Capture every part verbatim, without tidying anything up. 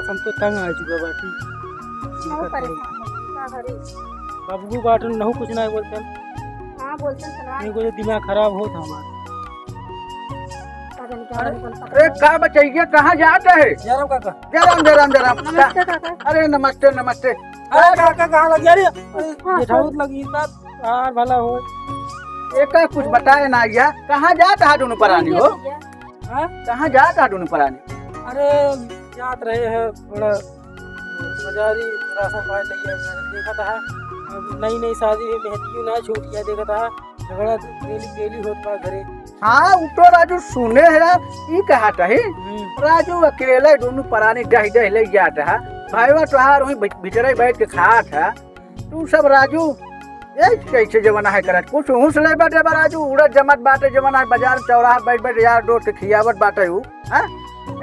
हम तो तंग आ चुका बाटी। बहुत परेशान है, का करी? बाबू बाटन नहु कुछ ना बोलते। हाँ, बोलते हैं, सुना। इनको तो दिमाग खराब होत हमार। पता नहीं क्या अरे, बोलते हैं। अरे, का बचैया, कहाँ जात है? जय राम काका। जय राम, जय राम, जय राम। नमस्ते काका। अरे, नमस्ते, नमस्ते। अरे काका, कहाँ लग गया रे? अरे, हाँ, जेठाऊ हाँ। लगी बात, यार भला हो। एका कुछ बताए ना या, कहाँ जात है दुनू परानी हो? भैया। हाँ? कहाँ जात है दुनू परानी? अरे, जात रहे हैं थोड़ा बाजारी राशन पानी लइया, देखा था, अब नई नई शादी में मेहंदियों ना छूट गया, देखा था, झगड़ा डेली डेली होत बा घरे। हाँ, उ तो राजू सुने है, ई कहा तही। हम्म। राजू अकेले दुनू परानी डह डह ले जात है। भाईवा तोहार वहीं भि-, भीतरे बैठ के खात है। तू सब राजू, ये कैसे जमाना है करत? कुछ हूस लेबा देबा राजू, उड़त जमत बाटे जमाना है, बाजार चौराहा बैठ बैठ यार दोस्त के खियावत बाटे हु, हाँ?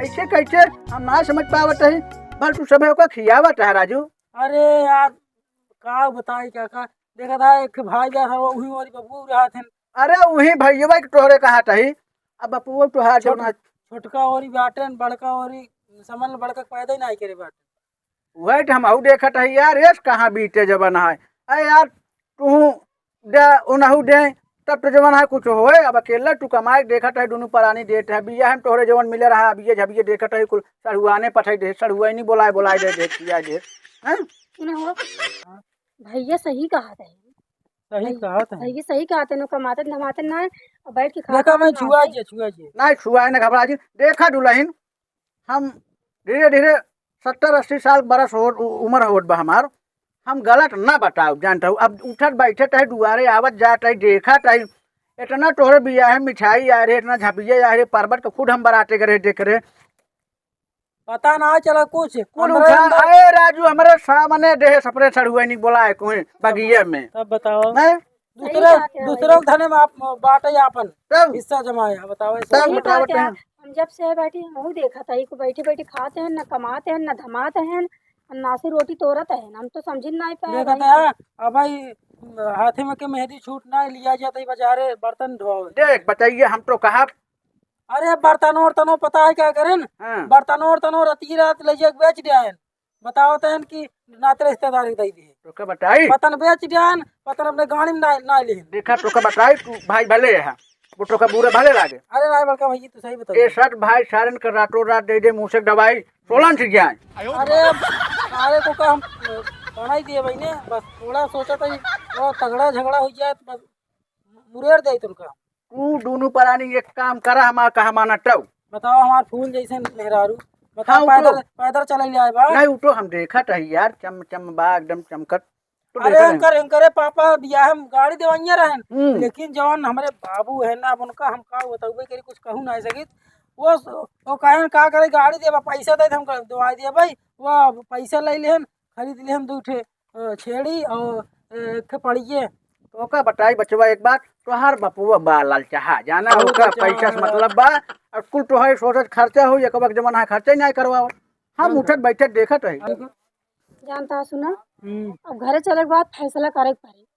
ऐसे कैसे हम ना समझ पावत है, बस तू सब ओका खियावत है राजू। अरे यार, का बताई काका, देखा था एक भाई बा, वही मोरी बबू रहा थे। अरे वही भैया के तोहरे कहा तही, अब बपुआ तोहार छोट-, जौन आज छोटका औरी बाटन, बड़का औरी समझ लो, बड़का के पैदा ही ना करे बाटन। वही तो हम अहू देखत है यार, रेस कहाँ बीते जवन है। अरे यार, तू दे, उनहू दे, तब तो जवन है कुछ होए। अब अकेला तू कमाए देखत है, दुनू परानी देत है, बिया हम तोहरे जवन मिले रहा, अब ये जब ये देखत है, कुल सड़ुआने पठाई दे, सड़ुआनी बोलाए, बोलाए दे, दे, पिया दे, हैं? सुना हो? हाँ। भैया सही कहा थे। सही भैया, कहा थे। भैया सही कहा थे, नो कमाते धमाते ना है, और बैठ के देखा खाते मैं ना छुआ है। जे, छुआ जे। नहीं, छुआ है ना, घबरा जी। देखा दुलहिन, हम धीरे धीरे सत्तर अस्सी साल बरस होत, उ-, उमर होत बा हमार, हम गलत ना बताउब, जानत हउ। अब उठत बैठत है, दुआरे आवत जात है, देखत है, इतना तोहरे बियाहे मिठाई आए रहे, इतना झपिया आए रहे, पर्वत के खुद हम बराते करे देख रहे। पता ना चला कुछ, कुल अंदरे उठा, अंदर। अरे राजू, हमरे सामने देह सपरे सड़ुआनी बोलाए कोई बगिया में। तब बताओ। हैं? सही दूसरे, बात है दूसरे भाई। धने में आप बाटे आपन तब? हिस्सा जमाए, बताओ ऐसे। तब सही बताओ बात है। हम जब से बैठे हैं, वहू देखत है, को बैठे बैठे खाते हैं, ना कमाते हैं, ना धमाते हैं, ना से रोटी तोड़त है, हम तो समझ नहीं पाए देखत भाई। है, अब भाई हाथे में के मेहंदी छूट ना लिया जाता है बाजारे, बर्तन धोवे। देख, बताइए, हम तो कहा अरे बर्तनो उर्तनो पता है क्या करेन? हाँ। बर्तनो उर्तनो रतिये रात ले जाके बेच दियाएन। बताओ तहन कि नाते रिश्तेदार के दे दिए। तोका बताई? पतन बेच दियाएन, पतन अपने गाड़ी में ना, ना लेन। देखा तोका बताई, तू भाई भले है, वो तोका बुरा भले लागे। अरे नहीं बड़का भैया, तू सही बताई। ए सत भाई सारन के रातों रात दे दे मुँह से दवाई, सोलन से जाए। अरे सारे को का हम बनाई दिए भाई ने, बस थोड़ा सोचा था, वो तगड़ा झगड़ा हो जाए तो बस मुरेर दे तुमका। तू दुनू परानी एक काम करा, हमार कहा माना तब। बताओ, हमार फूल जैसे मेहरारू। बताओ, हाँ, पैदल, उठो। पैदल चले ले आए बा। नहीं, उठो, हम देखत है यार, चम, चम बा, एकदम चमकत। तो अरे, देखत है। एंकर, एंकरे पापा बियाह में गाड़ी देवइया रहन। हम्म। लेकिन जवन हमरे बाबू है ना, अब उनका हम का बतउबे करी, कुछ कहू ना सकित। वो, वो कहन का करे, गाड़ी देबा, पैसा दे, हम दवाई दिया भाई। वो पैसा ले लेहन, खरीद लेहन दू ठे, अ, छेड़ी और, अ, एक ठे पड़िए। तो ओका बताई बचवा एक बात, तोहार बपुआ बा ललचाहा, जाना ओका ओका ललचाहा पैसा से है। मतलब बा, और कुल तोहरे सोचत खर्चा हो, एक वक्त जमाना है खर्चा ही नहीं करवाओ। हम हम्म। उठत बैठत देखत रही। जानता सुना, हम्म। अब घरे चले के बाद फैसला करे के पड़ी।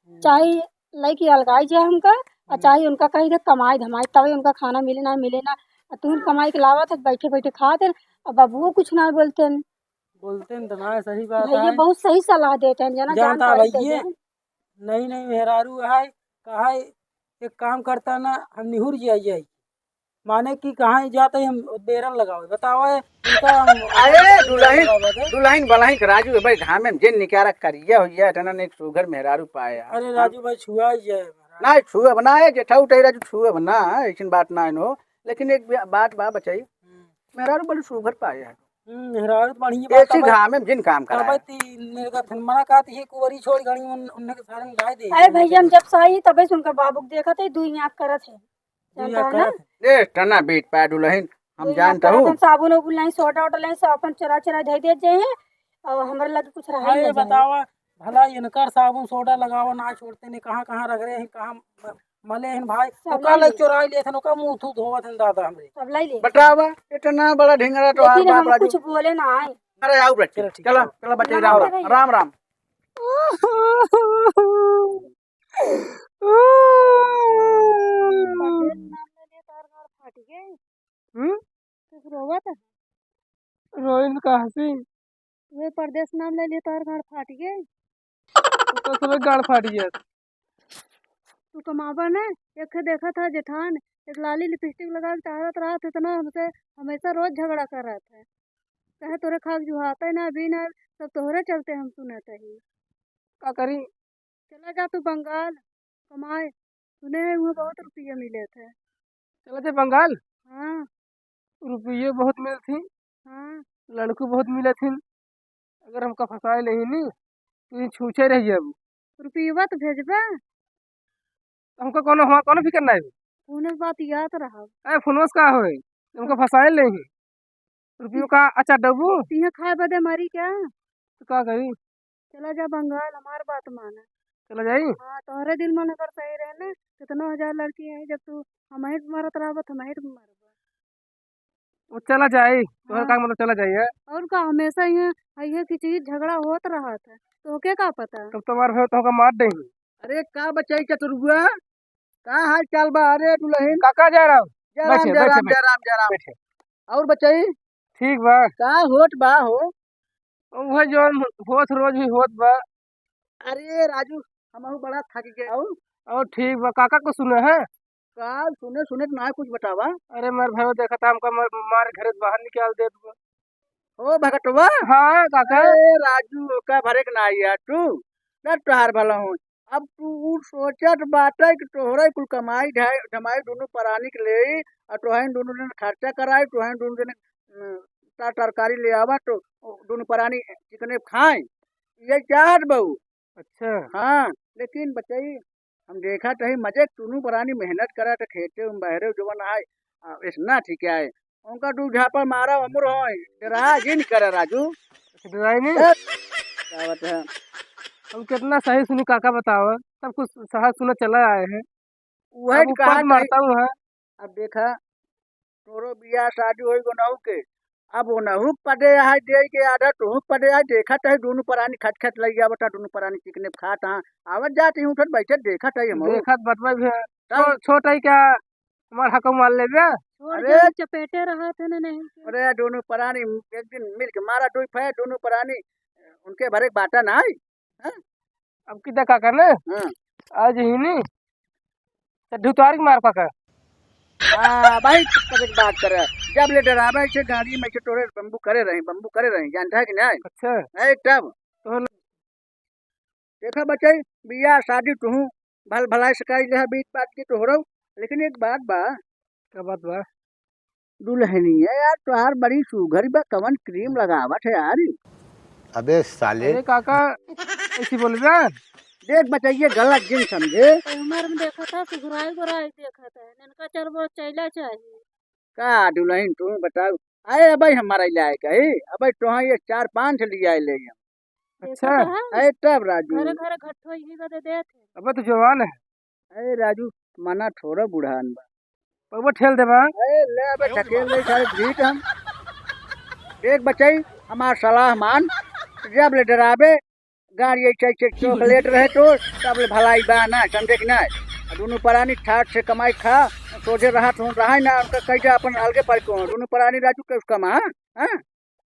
हम्म। चाहे लइके अलगाई जाए हमका, और हम्म। चाहे उनका कही दे कमाई धमाई, तबे उनका खाना मिले ना मिले ना। और तुम कमाई के लावत है, बैठे बैठे खात है, और बबुओ कुछ ना बोलते हैं। बोलते हैं तो ना, सही बात भैया है। बहुत सही सलाह देते हैं, जना जानता जानता है है भैया, तो नहीं, नहीं, मेहरारू है, कहा एक काम करता ना, हम निहुर जाई जाई। माने कि कहाँ जाते हम बेरन लगावे, बताओ है, उनका हम अरे दुलहिन, लगावे दे। दुलहिन बलहिन के राजू भाई घामे में जिन निकारा करिया हो गया, इतना ने एक सुघर मेहरारू पाए यार। अरे राजू भाई छुआ ही है। ना छुए बना है, जेठा उठे राजू छुए बना है, ऐसी बात ना हो। लेकिन एक बा-, बात बा बचाई, हम्म। मेहरारू बड़ी सुघर पाए है। हम्म, मेहरारू तो बढ़िया बात ऐसी है भाई। घामे में जिन काम करा तबे है। ती मेरे का थन मना कहती है कुंवरी छोड़ गणी उन, उन्हें के सारे में डाल दे। अरे भैया, हम जब से आई तबे से उनका बाबू के देखत है, दुई आँख करत है। दुई जानता आँख है ना? करत है। ए, तना बीत पा दुलहिन, हम दुई आँख जानता करत हूँ। हम साबुन उबुन नहीं, सोडा ओडा नहीं, सब अपन चुरा चुरा धई देत जाए हैं, और हमरे लगे कुछ रहा ही अरे ना जाए। बतावा, भला इनकर साबुन सोडा लगावा ना छोड़ते नहीं, कहाँ कहाँ रख रहे हैं, कहाँ म-, मले हैं भाई, सब ओका ले ले। चुराई लेत हैं, ओका मुँह थू धोवत हैं दादा हमरे। सब ले ले। बतावा, इतना बड़ा ढिंगरा तो लेकिन हार बाप हम राजू। कुछ बोले ना आए। अरे आओ बच्चे, चलो ठीक है, चलो, आओ। चलो बच्चे, राम नमस्ते राम, भैया। राम राम। हम्म? कुछ रोवत है? रोइन का हंसी। तुहे परदेस नाम ले लिए, तोहर गांड फाट गए। तो सब गांड फाट गया। तू कमाबा न, एक ठे देखत है जेठान, एक लाली लिपस्टिक लगा के टहरत रहत, इतना हमसे हमेशा रोज झगड़ा करत है। कहे तोरे खाक जुहाते ना भी ना, सब तोहरे चलते हम सुनत ही। का करी? चला जा तू बंगाल कमाए, सुने है वहाँ बहुत रुपये मिले थे। चला जा बंगाल? हाँ। रुपये बहुत मिलत ही। हाँ। लड़को बहुत मिलत ही। अगर हमका फंसाए लेही नी, तू ही छूछे रह जाबू। रुपयवा तो भेजबे। हमका कोनो, हमार कोनो फिकर ना है। फोन से बात याद रहा। ए, फोन से का होए? हमका फंसाए लेही। रुपयो का अचार डबू? तिहे खाए बदे मरी क्या? तो का करी? चला जा बंगाल, हमार बात माना। चला जाई? हाँ, तोहरे दिल मन अगर सही रहे ना, कितनो हजार लड़की है, जब तू हमहित मरत रहबा, तो हमहित मरबा। वो चला जाई, तोहर हाँ। का मतलब चला जाई, है? और का, हमेशा ये, ये की चीज झगड़ा होत रहत है, तो के का पता? तब तुम्हार भाई तो का मार देही। अरे का बचाई चतुर्बुआ, का हाल चाल बा? अरे दुल्हन। काका जय राम। जय राम, बैठे, जय बैठे, राम, बैठे। जय राम, जय राम। बैठे। और बचाई? ठीक बा। का होत बा हो? उहे जौन होत रोज ही होत बा। अरे राजू, हमहू बड़ा थक गए। और? और ठीक बा, काका को सुने है? का सुने, सुने तो ना कुछ बतावा। अरे मार भाई देखा था हमका मार, मार घर से बाहर निकाल देत बा। ओ भगतवा। हाँ, काका। अरे राजू, ओका भरे के ना आइया तू। ना तोहार भला हो। अब तू ऊ सोचत बाटे कि तोहरे कुल कमाई ढाई, धमाई दुनू परानी के लेई, और तोहरे दुनू जन खर्चा कराई, तोहरे दुनू जन, अ, ता तरकारी ले आवा तो दुनू परानी चिकने खाए। ये चाहत बहू। अच्छा। हाँ, लेकिन बचाई हम देखा तही मजे टुनू परानी मेहनत करा त खेते में बहरे जवन आए, आ, इतना ठीक है। उनका दू झापड़ मारा अमुर होए, डरा जिन करे राजू। डराई नहीं? ए, का बात है? अब कितना सही सुनी काका बतावा, सब कुछ सहज सुना चला आए हैं। वही अब कहा ऊपर नहीं। मारता हूँ, हाँ। अब देखा, तोरो बियाह शादी होई गोनहु के, अब ओनहु पदे आए दे के आधा तोहू पदे आए, देखा तही दुनू परानी खट खट लग गया बता, दुनू परानी चिकने खात हाँ, आवत जात ही उठत बैठे देखा तही हम। देखत बटवा भी है। तब? छो-, छोट है क्या? हमार हक मार लेबे? छोड़ अरे। के चपेटे रहा थे ना नहीं के। अरे दुनू परानी एक दिन मिल के मारा दुई फै, दुनू परानी उनके भरे के बाटा ना आई। हाँ? अब की देखा कर ना? हाँ। आज ही नहीं। तो ढुतारी के मार पकड़। हाँ, भाई, तब एक बात करे। जब ले डरावे से गाड़ी में से तोरे बम्बू करे रही, बम्बू करे रही, जानता है कि नहीं? अच्छा। है तब। तो देखा बचाई, बियाह शादी तुहू भल भलाई से कई ले बीच बात की तोहरो, लेकिन एक बात बा। का बात बा? दुल्हनिया यार, तोहार बड़ी सुघर बा, कवन क्रीम लगावत है यार? अबे साले। अरे काका, ऐसी बोल रहा? देख बचैया, गलत जिन समझे। ए उमर में देखा था, सुघराई गोराई देखा था, इनका चार गो चैला चाहिए। का दुल्हन तू बताओ? अरे अबे हमारा लायक है, अबे तोहा ये चार पाँच ले आए ले हम। अच्छा। देखा तो है? अरे तब राजू। घरे घरे घट्ठो ही का दे देत है। अबे तो जवान है। अरे राजू, मना थोड़ा बुढ़ान बा। पगवा ठेल देबा। अरे ले अबे ढकेल ले सारे भीत हम। देख बचाई, हमार सलाह मान, जब ले डराबे, गाड़ी ऐसे ऐसे चॉकलेट रहे तो, तब ले भलाई बा ना, समझे कि ना? आ दुनू परानी ठाट से कमाई खा, सोझे रहा तो रहा ना, उनका कैसे अपन अलगे पर को, दुनू परानी राजू के उसका माँ, हाँ?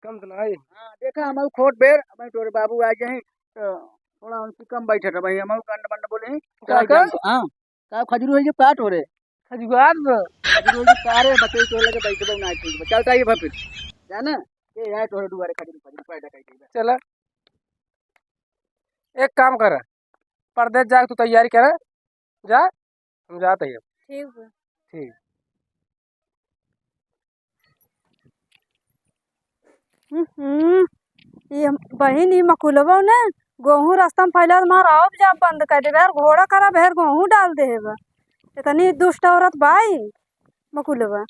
कम तो नहीं। हाँ, देखा, हम खोट बेर, हम तोरे बाबू आ जाए, तो थोड़ा उनसे कम बैठे था भाई, हम गंड बंड बोले हैं। का, का? हाँ, का खजरू है जो काट हो रे? खजुआर में। खजरू है जो का रे, बच्चे तो लगे बैठे बहु ना ठीक, चलता ही फिर, जाना? ये है तोरे दुआरे खजरू, खजरू पैदा कर देगा। चला, एक काम कर, परदेस जाके तू तैयारी कर, जा, हम जाते हैं। ठीक बा। ठीक। हम्म, ये बहिन, ई मकुलवा ने गोहूँ रास्ता में फैला मार आओ जा बंद कर देबे यार, घोड़ा करा भेर गोहूँ डाल देबे। इतनी दुष्ट औरत बाई मकुलवा।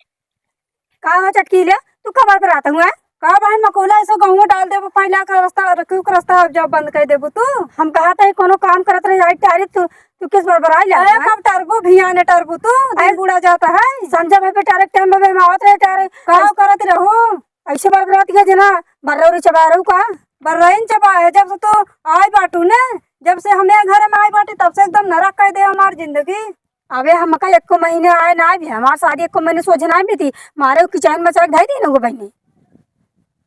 का हो चटकीले, तू कबर पर आता हुआ? का बहन मकुला ऐसे गोहूँ डाल देबो फैला के रास्ता, रखू के रास्ता अब जा बंद कर देबो तू? हम कहा था कोनो काम करत रहे आई टारी तू तू किस बरबराई ले ए, आवा? कब टरबू भियाने टरबू तू? दिन ए, बूढ़ा जाता है। संजय भाई पे टारे टाइम में आवत रहे टारे। का करत रहू? ऐसे बरबरात के जना बर्रौरी चबा रहू का? बर्रैन चबा है जब से तू आई बाटू ने, जब से हमें घर में आई बाटी तब से एकदम नरक कर दे हमार जिंदगी। अबे हमका एको महीने आए ना भी, हमार शादी एको महीने सोझे ना भी थी। मारे किचन में चढ़ गई थी ना वो बहनी।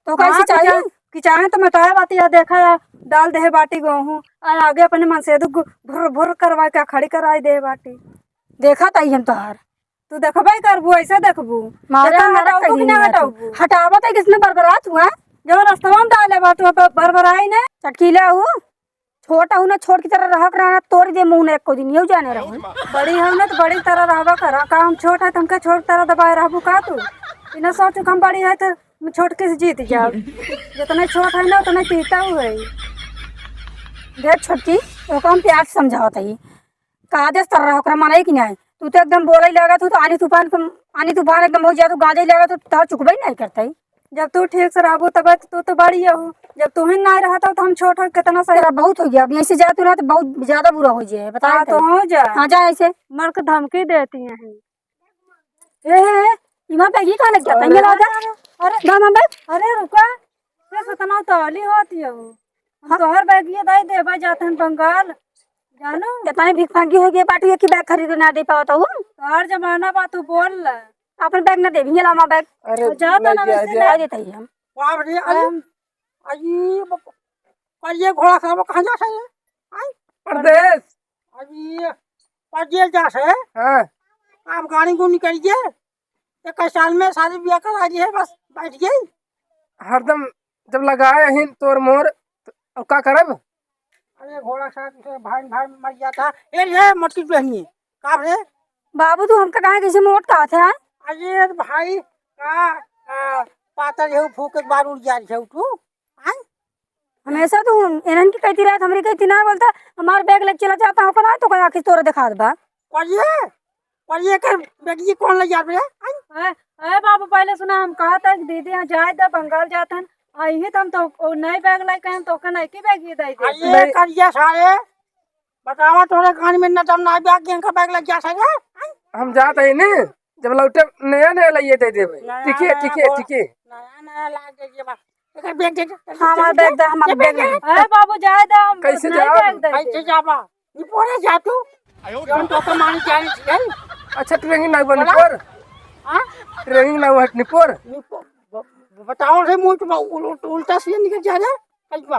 तो कैसे हाँ, कि चाहिए? चाहे, कि चाहे तो मैं तोहे बाटी या देखा या डाल देहे बाटी गेहूँ, और आगे अपने मन से दु गु-, भुर भुर करवा के खड़ी कराई देहे बाटी। देखा ताई हम तोहार। तू देखबे करबू, ऐसे देखबू। मारे देखा, हमारा हटाऊ कहीं कि ना नहीं हटाऊ? हटावत है, किसने बरबरात हुआ? जब रस्तवा में डाले बा, तू अब बरबराई ने। चटकीला हूँ, छोट हूँ ना, छोट की तरह रहक रहना, तोड़ दे मुँह ने एको दिन, यू जाने रहूँ। बड़ी हूँ ना, तो बड़ी तरह रहबा करा। का हम छोट है, तो हमके छोट तरह दबाए रहबू का तू? इन्हें सोचू कि हम बड़ी है, तो हम छोट किस जीत जाओ। जितने छोट है ना, उतने पीता हुआ है। देख छोटकी, ओका हम प्यार से समझावत है। का देश तर रहा, ओकरा माने कि नहीं? तू तो एकदम बोले ही लगा, तू तो आनी तूफान के, आनी तूफान एकदम हो जाए, तू गाजे ही लगा, तू तो चुकबे ही नहीं करते। जब तू ठीक से रहबू, तब तू तो बड़ी हो। जब तू ही नहीं रहता, तो हम छोट हो, कितना सही। तेरा बहुत हो गया, अब ऐसे जा तू ना, तो बहुत ज्यादा बुरा हो जाए, बता हाँ, तो। तो हो जा। हाँ, जा ऐसे। मर के धमकी देती हैं। ए, ए, ए, इमा बैग ही कहाँ लग गया? अरे, तंगे ला जा। अरे, अरे, दाम हम बैग। अरे, रुका। ये सतना उतावली होती है वो। हम हाँ। तोहर बैग ये दे देबा जात हन बंगाल। जानू? इतने भिखमंगी हो गए बाटू, एक ही बैग खरीद ना दे पावत हूँ। तोहर जमाना बा, तू बोल ले। अपन बैग ना देबी, ये लामा बैग। अरे, जा तो ना ले जा, वैसे जा। ले। आ देते ही हम। बाप रे, अरे, हम अजी, ब-, करिए घोड़ा साहब, कहाँ जा सही है? आई? परदेस। अजी, परदेस जा सही है? हाँ। आप गाड़ी को निकलिए। एक साल में शादी ब्याह करा दी है, बस बैठ गई। हरदम जब लगाए हैं तोर मोर, तो अब का करब? अरे घोड़ा साहब, इसे भाई, भाई मर गया था। ए रे, मोटकी दुल्हनिए, का रे? बाबू, तू हमका काहे कैसे मोट कहत है? अरे भाई, का, आ, पातर है, फूक एक बार उड़ जा रही है तू। आय? हमेशा तू इन्हन की कहती रहत, हमरी कहती ना बोलता, हमार बैग लेके चला जाता हूँ, ना तो कोई आखिर तोरा दिखात बा। करिए, करिए कर बैग ये कौन ले जा रहे? आय? ए, ए बाबू, पहले सुना, हम कहा था कि दीदी यहाँ जाए दे, बंगाल जात हन, आ इही तो हम तो ओ नए बैग लेके हम तो ओकर नए की बैग ये दे दे। अरे नहीं। करिए सारे, बतावा तोरे कान में न दम ना बैग के इनका बैग लग जा सके। हम जात है ने, जब लौटे नया नया लाइए दे देबे। नया ठीक है, नया ठीक है, बोल। ठीक है। नया नया ला दे दे बा। एकर बैग दे दे। हमार बैग दे, हमार ये बैग बैग दे। दे। ए बाबू, जाए दे, हम कैसे नए जाओ? बैग दे दे। कैसे जाबा? निपोरे जा तू। जौन तो का मानी जानी चाहिए। अच्छा, ट्रेनिंग ना बनी बोला? पर। हाँ? ट्रेनिंग ना हुआ निपोर। निपो-, ब-, बताओ रे मुंह तो उल-, उल-, उल्टा सीधा निकल जा रे। कैसे बा?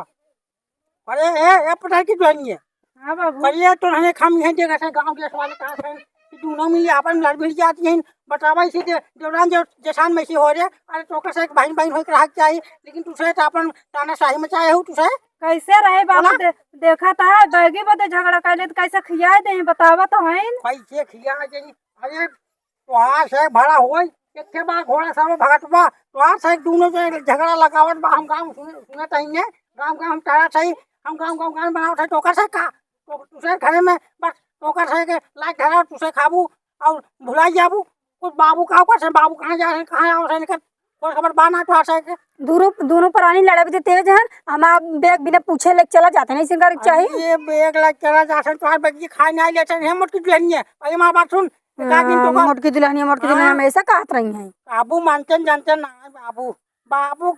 अरे, ए, ए, पता है कि दुल्हनिया? हाँ, बाबू। बढ़िया तो रहने खाम इहे जगह से गाँव देश वाले कहा से कि दूनो मिली आपन में लड़ भिड़ जाती हैं। बतावा इसी दे-, दौरान जो जैसान में इसी हो रहे, अरे, तोकर से एक बहिन, बहिन होके रहा के चाहिए, लेकिन तुसे तो आपन तानाशाही मचाए हो, तुसे। कैसे रहे बाबू? बोला? दे-, देखा था, बैगी बदे झगड़ा कर ले, तो कैसे खियाए दे, बतावा तो है। कैसे खिया जाई? अरे, तोहार से भला होई, एक ठे बा घोड़ा सब भगत बा, तोहार से दूनो जने झगड़ा लगावत बा, हम गाँव सुन-, सुनत हई ने, गाँव गाँव हम टहरत हई, हम गाँव गाँव गान बनावत हई, तोकर से का? तो तुसे घरे में बस तोकर से के लाइक धरा, तुसे खाबू और भुलाई जाबू। कुछ बाबू का ओकर से, बाबू कहाँ जा रहे, कहाँ आवत है, इनकर कोई खबर बा ना तोहार से के। दूनो, दूनो प्राणी लड़े भी तेज हन, हमार बैग बिना पूछे लेके चला जाते नहीं, सिंगार के चाही। अरे ये बैग लेके चला जाते, तोहार बैग ये खाए नहीं लेते, हम मोटकी दुल्हनिया। अरे हमार बात सुन, एक आध दिन तो हाँ, का मोटकी दुल्हनिया, मोटकी दुल्हनिया हाँ। हमेशा कहत रही हैं। बाबू मानते न जानते ना है बाबू। बाबू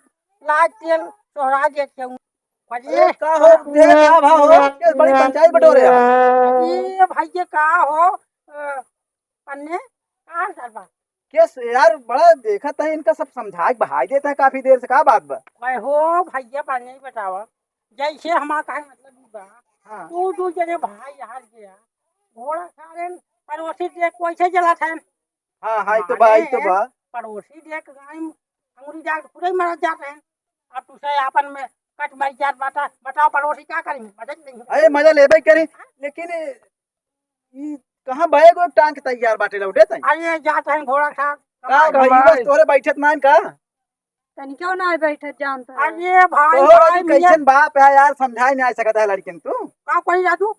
लाज तेल सोहरा देते हूँ। अरे का हो, दे का भा हो? ये बड़ी पंचायत बटोरे हो। अरे भाई ये का हो? अ, पन्ने, का हाल चाल बा? केस यार, बड़ा देखत है इनका, सब समझाए बहाई देता है काफी देर से, का बात बा? भाई हो भैया, पन्ने बतावा, जैसे हमार कहे मतलब ई बा, हाँ। तू दू जने भाई हार गया, घोड़ा सारे पड़ोसी देख कैसे जला था। हाँ, हाँ, ई तो बा, ई तो माने बा। पड़ोसी देख गाय अंगुरी जाके पूरे मरत जात हैं। अब तुसे आपन में कट मर जात बाटा, बताओ पड़ोसी का करी? मदद नहीं है। अरे मजा लेबे करी, लेकिन ई कहाँ बा एगो टांग के तैयार बाटे लौटे ताई? अरे जात हैं घोड़ा साथ। का भाई, बस तोरे बैठत नान का? तनिको ना बैठत जानता है। अरे भाई, तोहरो भाई, भी मियाँ। कैसन बाप है यार, समझाए नहीं आ सकता है लड़किन तू। का करी जादू?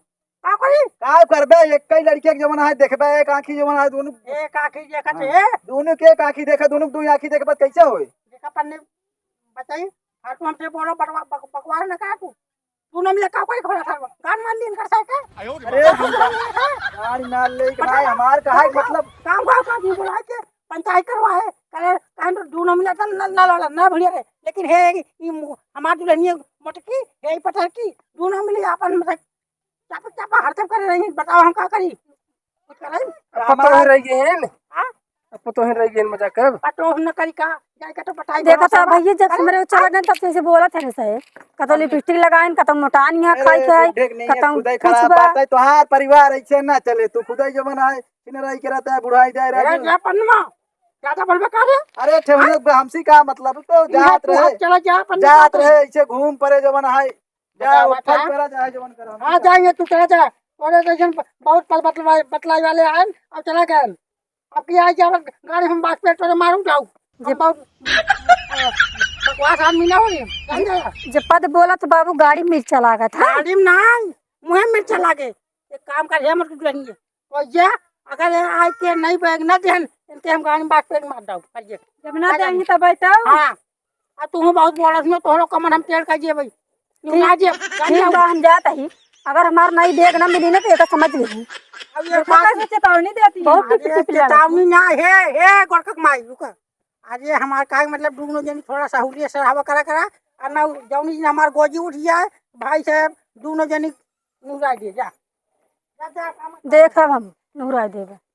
का करी? का करबे, एक कई लड़किया के जवन है देखबे, एक आँखी जवन है दोनों। एक आँखी देखत हाँ। है। दोनों के एक आँखी देखा, दोनों के दो आँखी देखबे, कैसे होई? देखा पन्ने बताई, फालतू हमसे बोलो, बकवा-, बक-, बकवास ना कहा तू। तू ना मिले का कोई घोड़ा था, गान मार ली इनकर साइकिल। अरे, हम गान मार ले कि भाई, हमार कहा है, मतलब गाँव, गाँव का आदमी बुला के पंचायत करवा है, करे, काहे तो दूनो मिले तो ना, ना लड़ा, ना भिड़े रहे। लेकिन हे, ई मु-, हमार दुल्हनिया मोटकी, हे पटरकी, दूनो मिले आपन में चापा, चापा हरदम करे रही, बताओ हम का करी? कुछ करे? अब पता हमार हो रही है ना? हाँ? अब पतोहिन रह गई, मजाक करब। पतोह न करी का? जाए के तो बताई देखा भरोसा तो बा। भैया, जब से अरे, मेरे चला गए, तब से ऐसे बोलत है सही। कतौ लिपस्टिक लगाइन, कतौ मोटान यहाँ अरे, खाई खाई, बुढ़े के नहीं है, कतौ खुदाई कुछ खराब बा। बात है, तोहार परिवार ऐसे ना चले। तू खुदाई जवन है, किने रही के रहता है, बुढ़ाई जाए अरे, रहे। जा पन्नमा, ज्यादा बोलबे का रे? अरे, ठेहुने बा, हमसे का मतलब? तो यहाँ जात तू रहे, हाथ चला जा पन्नमा जात का रहे, ऐसे घूम परे जवन है। जा, बतावा उठल का? करा, चाहे जवन करा, हमसे हाँ, का? जाएंगे, तू चला जा। और एक जन बहुत पल बतलाई, बतलाई वाले आए, अब चला गए। अब की आई जावत गाड़ी हम बात पे तोरे मारू जाऊ। जे हम बहुत, अ, बकवास आदमी ना होई, जान जा। जे पद बोलत बाबू, गाड़ी मिर्चा लागत है। गाड़ी में ना, मुँहे मिर्चा लागे। एक काम कर, हे मत कुछ नहीं है। और ये, अगर ये आए के नहीं बैग ना देहन, इनके हम गाड़ी में बात पे मार जाऊ। और ये, जब ना आ जा। देंगे तो बैठाओ। हाँ। आ तू बहुत बोलत में तोहरो कमर हम टेढ़ कर जेबई। ठीक, ना जेब, जान ठीक जाऊ। बा, हम जात ही। अगर हमार नई बैग ना मिली ना, तो एका समझ ली। अब ये देखो बात कैसे चेतावनी देती है। बहुत अरे, टिप टिप लड़त है। चेतावनी ना है, हे गोरखक माई, रुका। अरे, हमार काहे मतलब, दूनो जनी थोड़ा सहूलियत से रहवा करा करा, आ ना जौनी दिन हमार गोजी उठ जाए, भाई साहब, दूनो जनी निहुराई दे, जा। जा, जा, काम कर। देखब हम, निहुराई देबे।